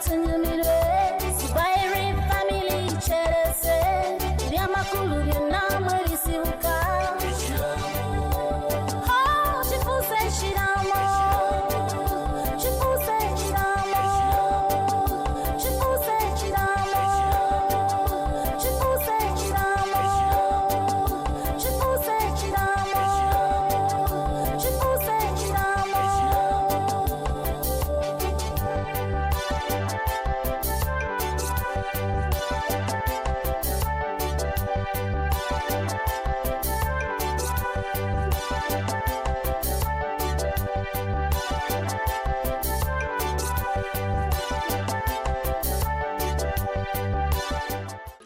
Tunyumirwe. Zubairi family kyerese, ebyamakulu byonna mwe bisibuka. Oh, kifuuse ekiraamo, kifuuse ekiraamo, kifuuse ekiraamo, kifuuse ekiraamo, kifuuse ekiraamo, kifuuse ekiraamo.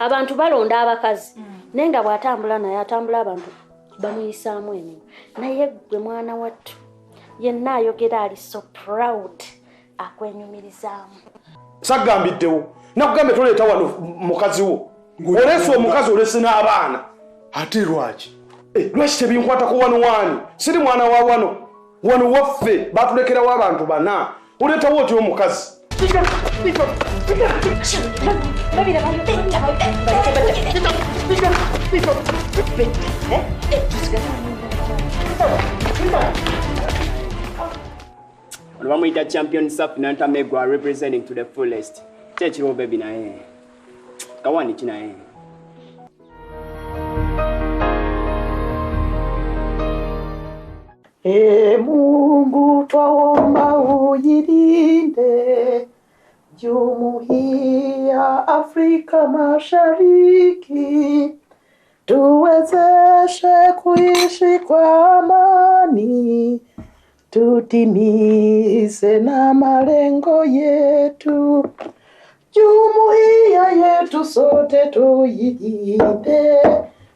Abantu balonda abakazi, naye nga bw'atambula naye atambula abantu bamuyisaamu emimwa, naye gwe mwana wattu yenna ayogera ali so proud, akwenyumirizaamu. Sagambiddewo, nakugambye toleeta wano mukazi wo. Oleese omukazi, olese n'abaana. Ate lwaki? Eh, lwaki tebinkwatako? Wano waani? Siri mwana wa wano. Wano waffe, batulekerawo abantu bana. Oleetawo otya omukazi? Ono bamuyita Champion Saf Nantamegwa, representing to the fullest. Kyekiriwo baby, naye kawani ki naye? E Mungu, twaomba uilinde Jumuiya Afrika Mashariki, tuwezeshe kuishi kwa amani, tutimize na malengo yetu. Jumuiya yetu sote tuilinde,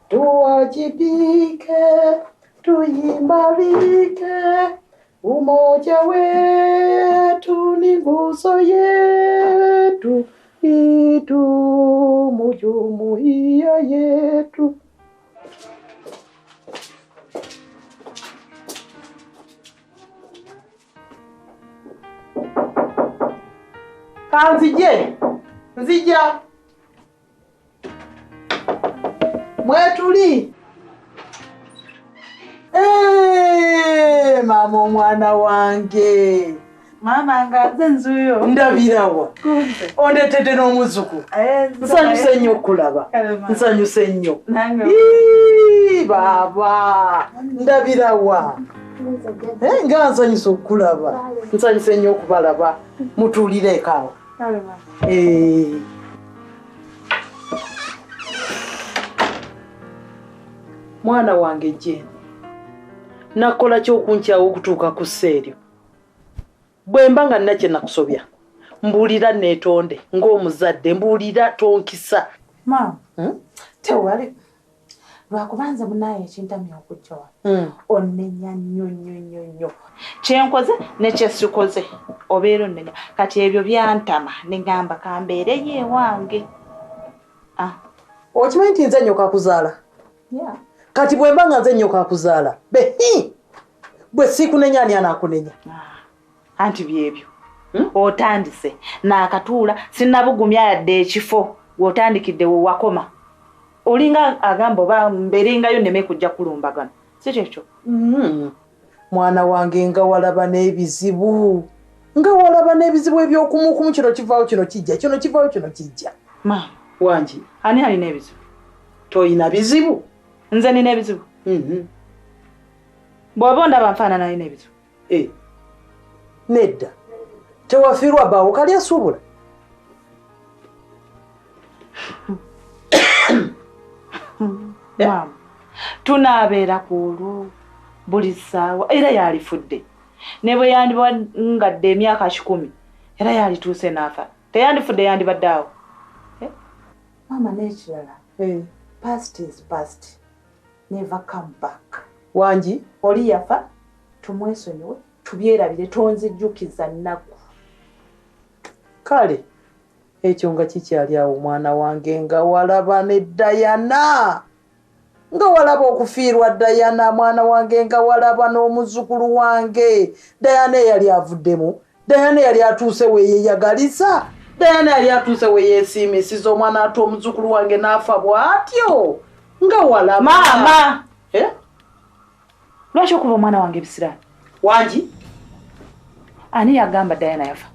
tuwajibike, tuimarike. Umoja wetu ni nguzo yetu, idumu jumuiya yetu. Kanzije, nzija. Mwetuli. Eh, mama, omwana wange. Maama, nga nze nzuuyo. Ndabirawa. Ondetedde n'omuzuku. Nsanyuse nnyo okulaba. Nsanyuse nnyo. Nange. Ii, baaba. Ndabirawa. Eh, nga nsanyuse okulaba. Nsanyuse nnyo okubalaba. Mutuulireko awo. Eh. Mwana wange Jane, nakola ki okunkyawa okutuuka ku ssa eryo? Bwe mba nga nina kye nakusobya, mbuulira neetonde ng'omuzadde, mbuulira, tonkisa. Maama, Hmm? tewali. Lwakuba nze munaye ekintamya okujja wano. Onnenya nnyo nnyo nnyo nnyo. Kyenkoze ne kyesikoze obeera onnenya. Kati ebyo byantama ne ŋŋamba kambeereyo ewange. Ah, Okimanyi nti nze nnyoka akuzaala? Yeah. Kati bwe mba nga nze nnyoka akuzaala, behi, bwe siikunenya, ani anaakunenya? Ah, anti byebyo. Otandise naakatuula, sinnabugumya yadde ekifo w'otandikidde we wakoma. Olinga agamba oba mbeerengayo nneme kujja kulumbagana. Si kyekyo? Mwana wange, nga walaba n'ebizibu, nga walaba n'ebizibu ebyokumukumu, kino kivaawo, kino kijja, kino kivaawo, kino kijja. Maama, Wangi. ani alina ebizibu? Toyina bizibu? Nze nina ebizibu? Mhm. Bw'oba ondaba nfaanana alina ebizibu. Eh. Nedda, tewafiirwa bbaawo kali asuubula? Maama, tunaabeera ku olwo buli ssaawa, era yalifudde ne bwe yandibangadde emyaka 100, era yalituuse n'afa. Teyandifudde, yandibadde awo. Eh? Maama, n'ekirala, Eh. past is past, never come back. Wangi. Oli yafa, tumwesonyiwe, tubyerabire, tonzijjukiza nnaku. Kale ekyo nga kikyali awo, mwana wange, nga walaba ne Dayana, nga walaba okufiirwa Dayana, mwana wange, nga walaba n'omuzzukulu wange Dayana eyali avuddemu, Dayana eyali atuuse weeyeyagalisa. Diana yali atuuse we yeesiimisiza omwana ate omuzzukulu wange n'afa bw'atyo nga walaba. Maama! Lwaki okuba omwana wange ebisiraani? Wangi? Ani yagamba Diana yafa?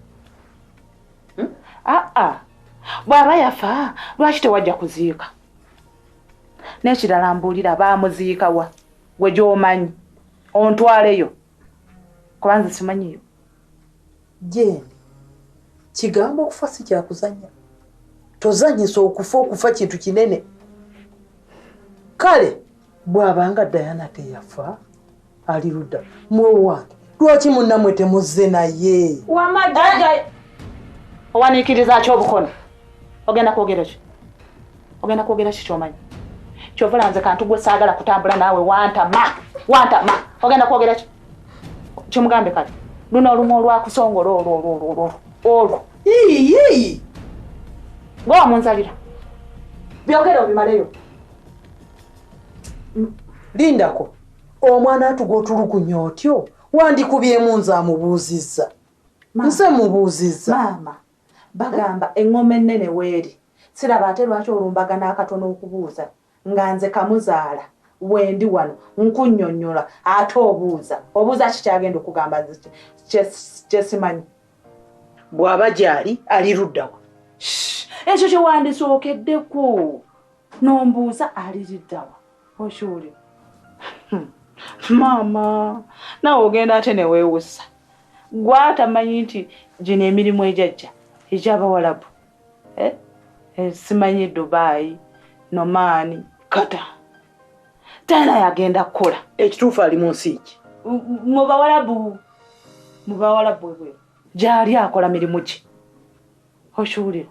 Aa, bw'aba yafa lwaki tewajja kuziika? N'ekirala mbuulira baamuziika wa? Gwe gy'omanyi ontwaleyo kuba nze simanyiyo. Jane, kigambo okufa si kyakuzannya. Tozannyisa okufa, okufa kintu kinene. Kale bw'abanga Diana teyafa ali ludda mwe wange, lwaki munnammwe temuzze naye? Wamma jjajja, owaniikiriza ki obukono? Ogenda kwogera ki? Ogenda kwogera ki ky'omanyi? Ky'ova nze kantu gwe saagala kutambula naawe wantama, wantama. Ogenda kwogera ki? Kimugambe kale. Luno olumu olwakusongola olwo olwo olwo olwo. Yii! Gwe wamunzalira. Byogere obimaleyo. Lindako, omwana atuga otulugunya otyo, wandikubyemu nze amubuuzizza. Nze mubuuzizza. Maama, bagamba eŋŋoma ennene weeri. Siraba ate lwaki olumbagana akatono okubuuza nga nze kamuzaala wendi wano nkunnyonnyola ate obuuza. Obuuza ki kyagenda okugamba nze kyesimanyi? Bw'aba gy'ali ali ludda wa? Ekyo kye wandisookeddeko n'ombuuza ali ludda wa? Okiwulira? Maama, naawe ogenda ate ne weewusa. Gwe atamanyi nti gino emirimu egyajja egy'Abawalabu. Simanyi Dubai, Nomaani, Qatar. Diana yagenda kukola. Ekituufu ali mu nsi ki? Mu Bawalabu. Mu Bawalabu ebweru. Gy'ali akola mirimu ki? Okiwulira?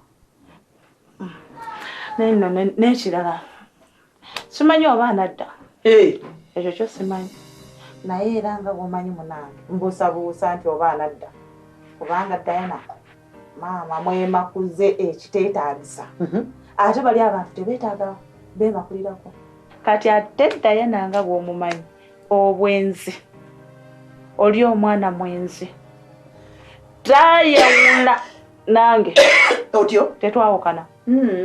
Naye nno n'ekirala simanyi oba anadda. Ekyo kyo simanyi. Naye era nga bw'omanyi munange mbuusabuusa nti oba anadda. Kubanga Diana maama mwemakuze ekiteetaagisa. Ate bali abantu tebeetaaga beemakulirako. Kati ate Diana nga bw'omumanyi obwenzi. Oli omwana mwenzi. Tayawula nange. Otyo? Tetwawukana.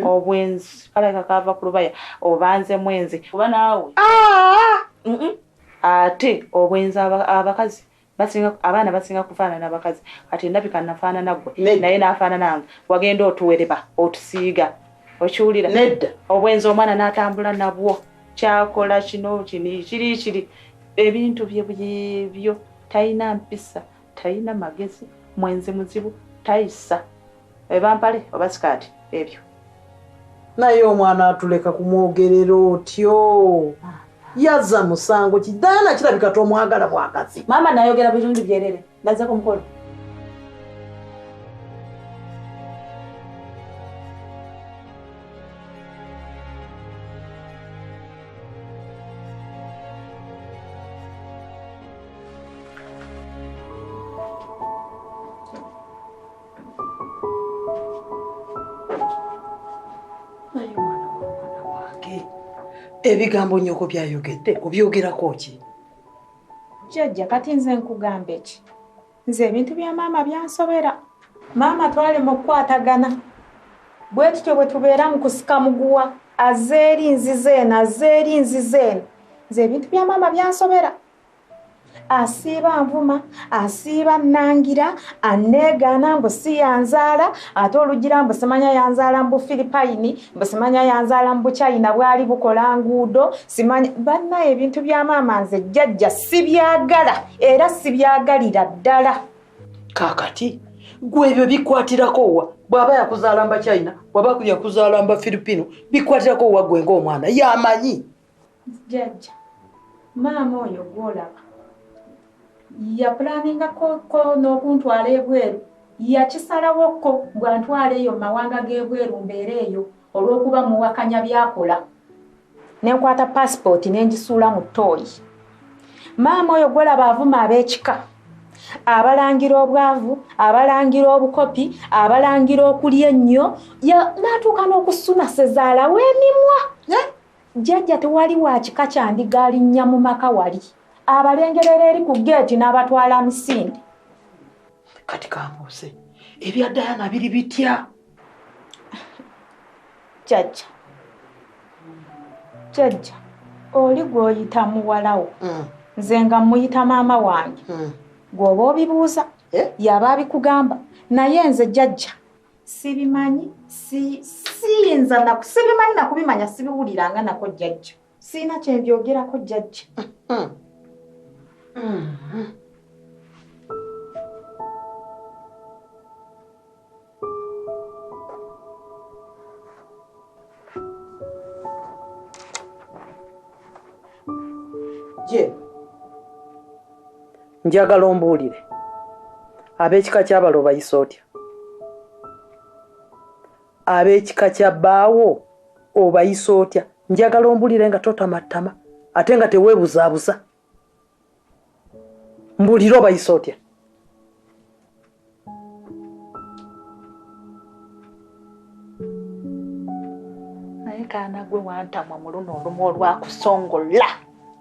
Obwenzi kalabika kava ku lubaya obanze mwenzi oba naawe. Ate obwenzi abakazi basinga, abaana basinga kufaanana abakazi. Kati ndabika nafaanana ggwe naye n'afaanana nge. Wagenda otuwereba otusiiga. Okiwulira? Nedda. Obwenzi omwana n'atambula nabwo. Kyakola kino kini kiri kiri ebintu bye byebyo. Talina mpisa, talina magezi, mwenzi muzibu, tayisa. Eba mpale oba sikaati ebyo. Naye omwana atuleka kumwogerera otyo. Yazza musango ki? Diana kirabika tomwagala bwagazi. Maama nayogera birungi byerere. Nazzeko mukolo. Ebigambo nnyoko byayogedde obyogerako ki? Jjajja kati nze nkugambe ki? Nze ebintu bya maama byansobera. Maama twali mu kukwatagana. Bwe tutyo bwe tubeera mu kusika muguwa, azze eri nzize eno, azze eri nzize eno. Nze ebintu bya maama byansobera. Asiiba nvuma, asiiba nnangira, anneegaana mbu si yanzaala, ate olugira mbu simanya yanzaala mbu Filipayini, mbu simanya yanzaala mbu China bwali bukola nguudo, simanya. Bannaye ebintu bya maama nze jjajja sibyagala era sibyagalira ddala. Kaakati gwe ebyo bikwatirako wa? Bw'aba yakuzaala mba China, bw'aba yakuzaala mba Filipino, bikwatirako wa gwe ng'omwana? Yamanyi. Jjajja, maama oyo gw'olaba yaplaningako n'okuntwala ebweru, yakisalawokko bw'antwala eyo mu mawanga g'ebweru mbeere eyo olw'okuba muwakanya by'akola. Ne nkwata paasipooti ne ngisuula mu ttooyi. Maama oyo gw'olaba avuma ab'ekika, abalangira obwavu, abalangira obukopi, abalangira okulya ennyo, n'atuuka n'okusuna sezaala w'emimwa. Jjajja tewali wa kika kya ndiga alinnya mu maka wali. Abalengerera eri ku geeti n'abatwala misinde. Kati kambuuze, ebya Diana biri bitya? Jjajja, jjajja, oli gw'oyita muwalawo. Nze nga mmuyita maama wange. Gw'oba obibuuza, yaba abikugamba. Naye nze jjajja sibimanyi, siyinza naku, sibimanyi nakubimanya, sibiwuliranga nako jjajja. Sirina kye mbyogerako jjajja. Je, njagala ombuulire ab'ekika ky'abalo obayisa otya? Ab'ekika kya bbaawo obayisa otya? Njagala ombuulire nga totamattama ate nga teweebuzaabuza. Mbuulire obayisa otya? Naye kaana gwe wantamwa mu luno olumu olwakusongola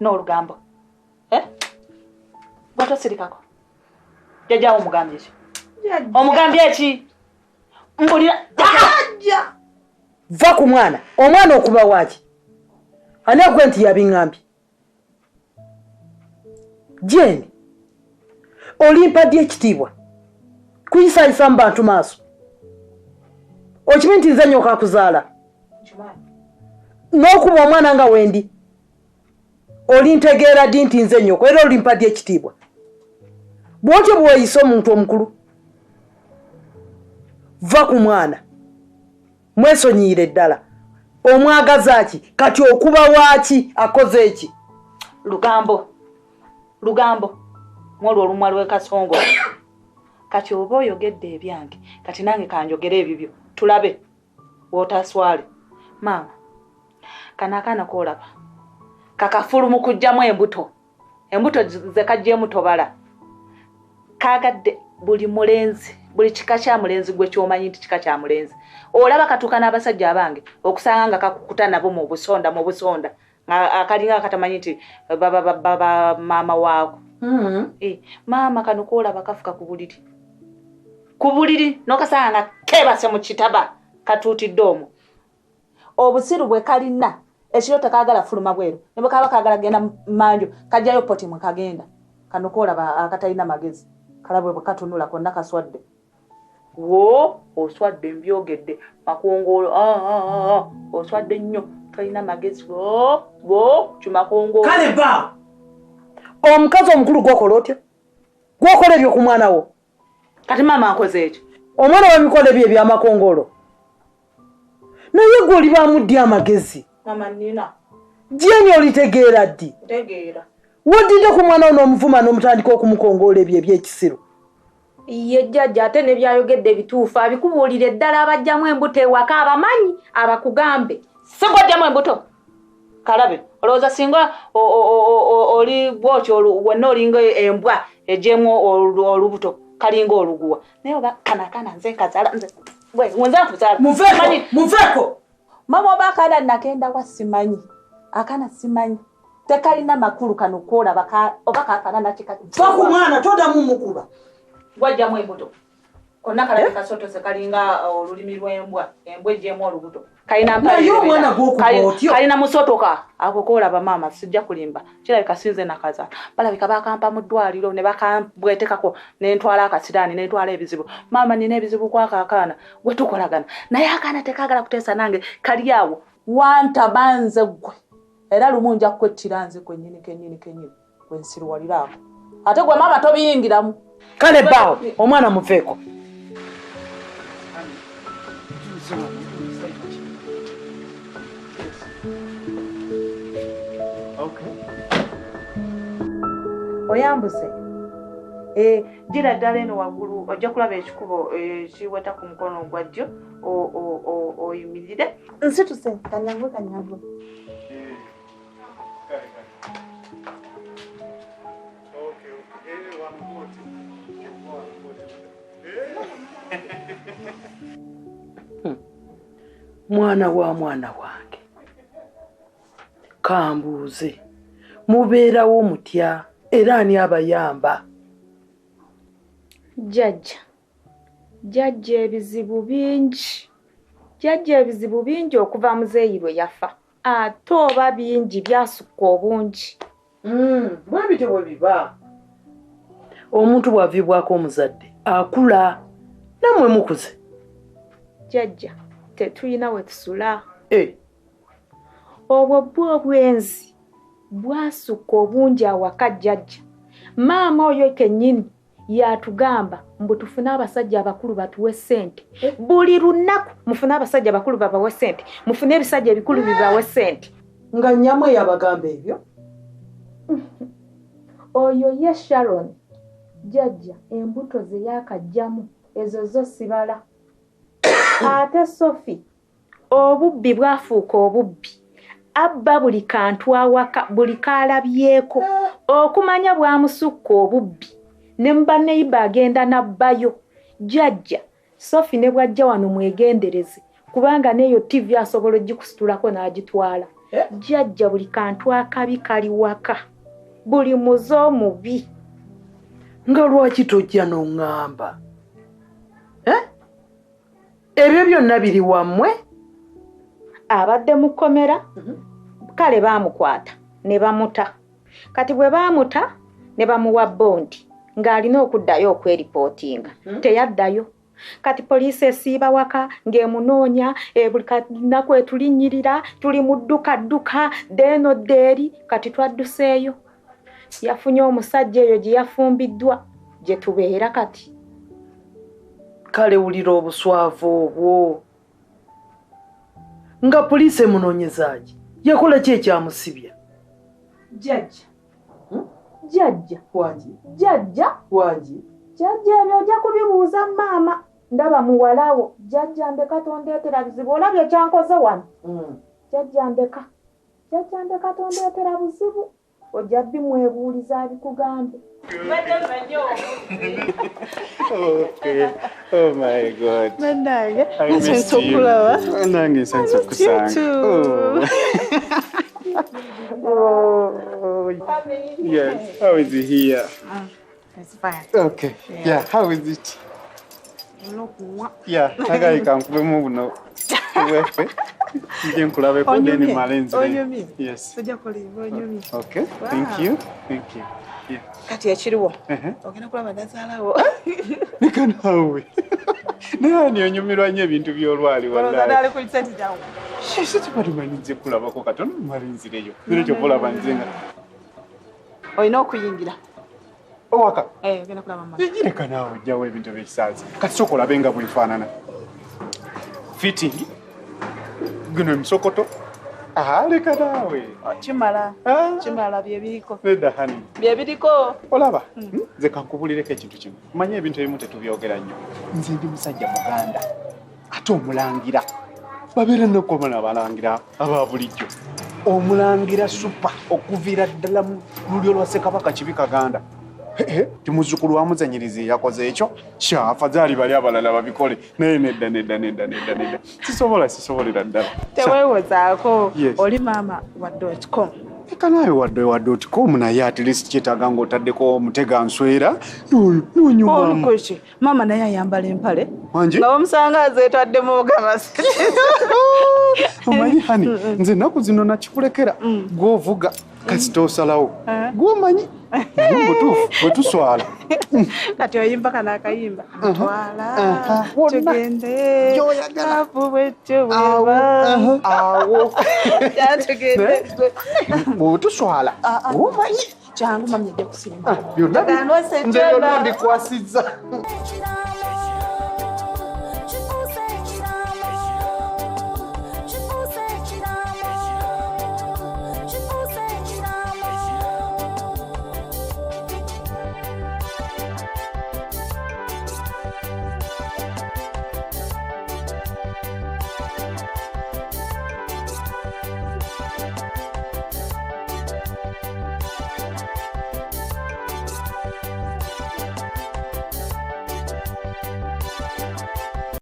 n'olugambo. Gwe tosirikako. Jjajjaawo omugambye ki? Omugambye ki? Mbulira. Jjajja! Va ku mwana. Omwana okuba waaki? Ani agwe nti yabiŋŋambye? Jane, olimpa ddi ekitiibwa? Kuyisaayisa mu bantu maaso. Okimanyi nti nze nnyoko akuzaala? N'okuba omwana nga wendi. Olintegeera ddi nti nze nnyoko era olimpa ddi ekitiibwa? Bw'otyo bw'oyisa omuntu omukulu. Va ku mwana. Mwesonyiire ddala. Omwagaza ki? Kati okuba waaki akoze eki? Lugambo. Lugambo. Mwolwo olumwa lw'ekasongo. Kati oba oyogedde ebyange, kati nange kanjogere ebibyo. Tulabe bw'otaswale. Maama, kano akaana k'olaba kakafulu mu kuggyamu embuto. Embuto ze kaggyemu tobala. Kaagadde buli mulenzi, buli kika kya mulenzi gwe ky'omanyi nti kika kya mulenzi. Olaba katuuka n'abasajja abange okusanga nga kakukuta nabo mu busonda mu busonda. Akalinga akatamanyi nti baba maama waako. Maama kano k'olaba kafuka ku buliri. Ku buliri n'okasanga nga keebase mu kitaba katuutidde omwo. Obusiru bwe kalina ekiro tekaagala fuluma bweru. Ne bwe kaba kaagala genda mmanju kajjayo poti mwe kagenda. Kano k'olaba akatalina magezi. Kalabwe bwe katunula konna kaswadde. Wo oswadde mbyogedde makongolo oswadde nnyo tolina magezi wo kimakongolo. Kale ba omukazi omukulu gw'okola otya? Gw'okola ebyo ku mwana wo? Kati maama nkoze ekyo. Omwana w'emikola ebyo ebyamakongolo. Naye gwe olibaamu ddi amagezi? Maama nnina. Jane olitegeera ddi? Ntegeera. Woddidde ku mwana wo n'omuvuma n'omutandika okumukongoola ebyo eby'ekisiru. Ye jjajja ate ne byayogedde bituufu abikubuulira eddala abajjamu embuto ewaka abamanyi abakugambe. Si gw'oggyamu embuto? Kalabe olowooza singa oli bw'otyo wenna olinga embwa egyemu olubuto kalinga oluguwa. Naye oba kano akaana nze nkazaala nze nze nkuzaala. Muveeko! Muveeko! Maama oba akaana nakenda wa simanyi. Akaana simanyi. Tekalina makulu kano k'olaba oba kafaanana kika. Va ku mwana toddamu mukuba. Gwajjamu embuto. Konna kalabe kasotose kalinga olulimi lw'embwa, embwa egyemu olubuto. Kalina Naye omwana gw'okuba otyo. Kalina musotoka. Ako k'olaba maama sijja kulimba. Kirabika sinze nakazaala. Balabika bakampa mu ddwaliro ne bakambwetekako ne ntwala akasiraani ne ntwala ebizibu. Maama nina ebizibu kwako akaana gwe tukolagana. Naye akaana tekaagala kuteesa nange kali awo. Wantaba nze ggwe. Era lumu nja kukwettira nze kwennyini kennyini kennyini gwe nsiruwalira ako. Ate gwe maama tobiyingiramu. Kale bbaawo omwana muveeko. Oyambuse. Gira ddala eno waggulu ojja kulaba ekikubo ekiweta ku mukono ogwa ddyo oyimirire. Nsituse kanyangu kanyangu. Mwana wa mwana wange kambuuze mubeerawo mutya era ani abayamba? Jjajja, jjajja ebizibu bingi. Jjajja ebizibu bingi okuva muzeeyi lwe yafa. Ate oba bingi byasukka obungi. Bwe bityo bwe biba. Omuntu bw'aviibwako omuzadde akula, nammwe mukuze. Jjajja tetulina we tusula. Obwo bwo obwenzi bwasukka obungi awaka jjajja. Maama oyo kennyini yatugamba mbu tufune abasajja abakulu batuwe ssente. Buli lunaku mufune abasajja abakulu babawe ssente, mufune ebisajja ebikulu bibawe ssente. Nga nnyamwe yabagamba ebyo? Oyo ye Sharon jjajja embuto ze yaakajjamu ezo zo sibala. Ate Sophie obubbi bwafuuka obubbi. Abba buli kantu awaka, buli kalabyeko. Okumanya bwamusukka obubbi. Ne mubaneiba agenda n'abbayo. Jjajja Sophie ne bw'ajja wano mwegendereze kubanga n'eyo TV asobola ogikusitulako n'agitwala. Jjajja buli kantu akabi kali waka, buli muze omubi. Nga lwaki tojja n'oŋŋamba? Ebyo byonna biri wammwe? Abadde mu kkomera, kale baamukwata ne bamuta. Kati bwe baamuta ne bamuwa bondi ng'alina okuddayo okweripootinga. Teyaddayo. Kati poliisi esiiba waka ng'emunoonya, buli lunaku etulinnyirira, tuli mu dduka dduka, deeno ddeeri, kati twadduseeyo. Yafunye omusajja eyo gye yafumbiddwa gye tubeera kati. Kale wulira obuswavu obwo. Nga poliisi emunoonyezaaki? Yakola ki ekyamusibya? Jjajja. Jjajja. Wangi. Jjajja. Wangi. Jjajja ebyo ojja kubibuuza maama. Ndaba muwalawo. Jjajja ndeka tondeetera bizibu. Olabye kyankoze wano. Jjajja ndeka. Jjajja ndeka tondeetera buzibu. Ojja bimwebuuliza abikugambe. Okay. Oh my God. Nange. I missed you. Nange nsanze okusanga. Oh. Yes. How is it here? It's fine. Okay. Yeah. How is it? Yeah. Nagayi kankubemu buno. Wefe. Nje nkulabeko then malenzi. Yes. Ojja kulimba onyumye. Okay. Thank you. Thank you. Yeah. Kati ekiriwo. Ogenda kulaba nazaalawo. Leka naawe. Naye ani onyumirwa nnyo ebintu by'olwali wallahi. Sisi tebalimanyi nze kulabako katono malinzireyo. Era kyova olaba nze nga olina okuyingira. Owaka? Ogenda kulaba mama. Leka naawe ojjawo ebintu by'ekisaazi. Kati sooka olabe nga bwefaanana. Fitting. Gino emisokoto. Leka naawe. Kimala. Kimala byebiriko. Nedda honey. Byebiriko. Olaba, nze kankubulireko ekintu kino. Manye ebintu ebimu tetubyogera nnyo. Nze ndi musajja muganda. Ate omulangira. Babeera n'okubona abalangira aba bulijjo. Omulangira super okuviira ddala mu lulyo lwa Ssekabaka Kibi Kaganda. Ti muzzukulu wa Muzanyirizi yakoze ekyo. Sha afazaali bali abalala babikole. Naye nedda nedda nedda nedda nedda. Sisobola sisobolera ddala. Teweewozaako oli maama wa .com. Leka naawe wadde wa .com naye at least kyetaaga ng'otaddeko omutega nswera n'onyumamu. Olukuki maama naye ayambala empale. Wangi? Nga bamusanga azeetwaddemu ogamasi. Omanyi honey, nze ennaku zino nakikulekera gw'ovuga kasita osalawo. Gw'omanyi. Mbutuufu bwe tuswala. Kati oyimba kano akayimba. Twala tugende avu bwetyo bweba. Awo. Tugende. Bwe tuswala. Omanyi. Kyangu mamye ajja kusimba. Byonna nze byonna mbikwasizza.